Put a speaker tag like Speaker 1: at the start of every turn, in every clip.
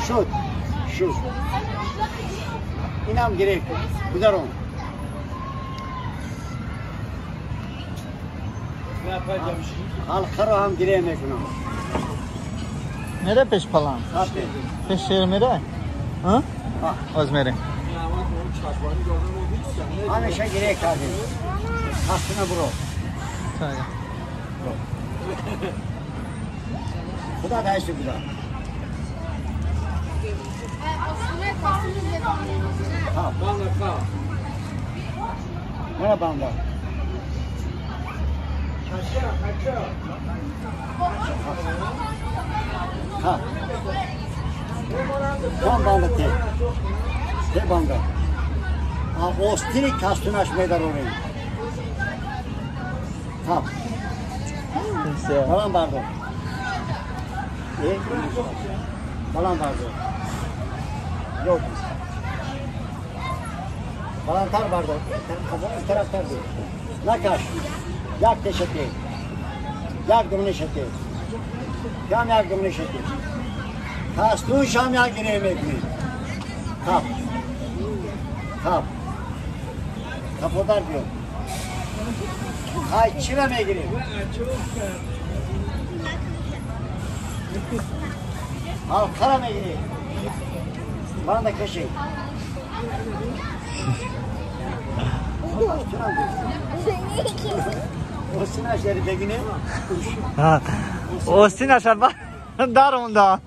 Speaker 1: Шуд. Шуд. Инам гирифт. Гузарон. Халқа ро ҳам гире мекунам.
Speaker 2: Мере пеш палан? Пеш шер мере? Оз мере.
Speaker 1: Ҳамеша гире кардем. Хастина буро. Худо дашти гузар. Мана банда. ха. Кон банда те. Те банда. Остини кастунаш медарорем. Ха. Баланд бардор. Баланд бардор. Yok. Баландтар бардор. Тарафтар бир. Накаш. Як тешате. Як думнешате. Кам як думнешате. Кастун шам як гире мекунӣ. Кап. Кап. Каподар биё. Ҳай чира мегирем? Ҳалқара мегирем. Банда кашед. Остинаш бегине.
Speaker 2: Остинаш даронда.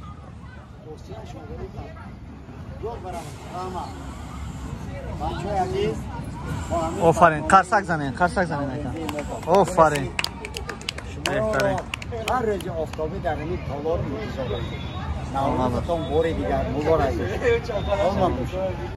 Speaker 2: Офарин, қарсак занен, қарсак занен ака. Офарин.
Speaker 1: Беҳтарин. Ҳар рӯзи офтобӣ дар ин толор интизор аст. Наврӯзатон бори дигар муборак. Саломат бошед.